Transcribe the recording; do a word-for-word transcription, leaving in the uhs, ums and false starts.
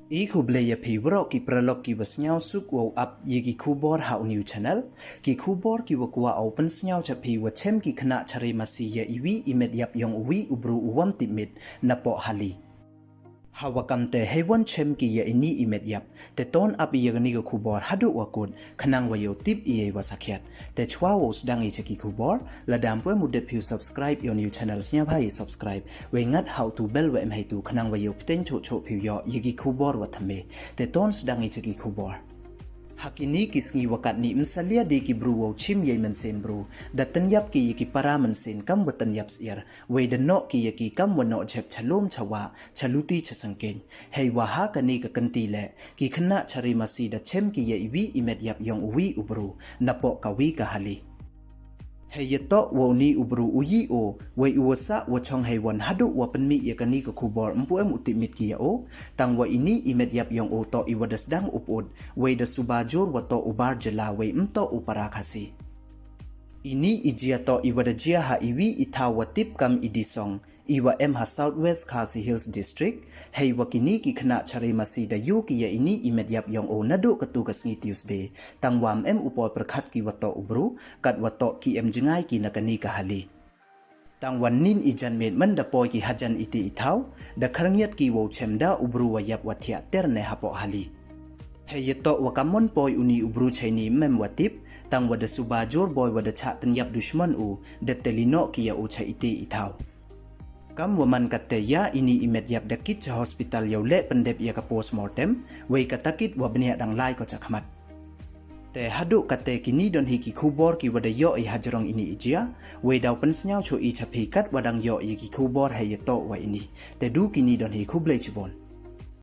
I khublei ya phi waroh ki paralok ki wa sniawsuk wow ap ya ki khubor ha u new channel. Ki khubor ki wa kwah u pynsniaw cha phi wa chem ki khynnah chari masi ya iwi i met yap yong uwi u bru u wam tipmit napoh Hali. Ha wa kam te hei wan chem ki ya ini i met yap, te ton ap ya kani ka khubor haduh wa kut, khnang wa yow tip i ya i wa sakhiat. Te chwa wow sdang i cha ki khubor, lada ym pu em u dep phi u subscribe ya u new channel, sniawbha i subscribe, wei ngat ha u tu bell wa em heitu, khnang wa yow pteng choh choh phi u yoh ya ki khubor wa thymme. Te ton sdang i cha ki khubor. Ha kini ki sngi wa katni, ym salia de ki bru wow chim ya i mynsiem bru, da tynyap ki ya ki para mynsiem kam wa tynyap syiar, wei da noh ki ya ki kam wa noh jhep cha lum cha wah, cha luti cha syngkien. Hei wa ha kani ka kynti le, ki khynnah chari masi da chem ki ya iwi i met yap yong uwi u bru napoh kawi ka Hali. Hei yatoh wa uni u bru u yi o, wei u wa sah wa chong hei wan haduh wa pynmih ya kani ka khubor ym pu em u tipmit ki ya o. Tang wa ini i met yap yong o toh i wa da sdang u pud, wei da suba jur wa toh u bar jylla, wei ym toh u para Khasi. Ini i jia toh i wa da jia ha iwi i thaw wa tip kam i Disong, i wa em ha South West Khasi Hills District. Hei wa kini ki khynnah chari masi da yoh ki ya ini i met yap yong o naduh katu ka sngi Tuesday, tang wa ym em u poi pyrkhat ki wa toh u bru, kat wa toh ki em jngai ki na kani ka Hali. Tang wa nin i janmiet man da poi ki hajan iti i thaw, da khyrngiat ki wow chem da u bru wa yap wa thiah ter ne hapoh Hali. Hei yatoh wa kamon poi uni u bru cha ini ym em wa tip, tang wa da suba jur boi wa da chah tynyap dushmon u, da teli noh ki ya u cha iti i thaw. Kam wa man kate ya ini i met yap da kit cha hospital yow leh pyndep ya ka postmortem, wei ka takit wa bniah dang lai ko cha khmat. Te haduh kate kini don hi ki khubor ki wa da yoh i hajrong ini i jia, wei daw pynsniaw choh i cha phi kat wa dang yoh ya ki khubor hei yatoh wa ini. Te du kini don hi, khublei chibun.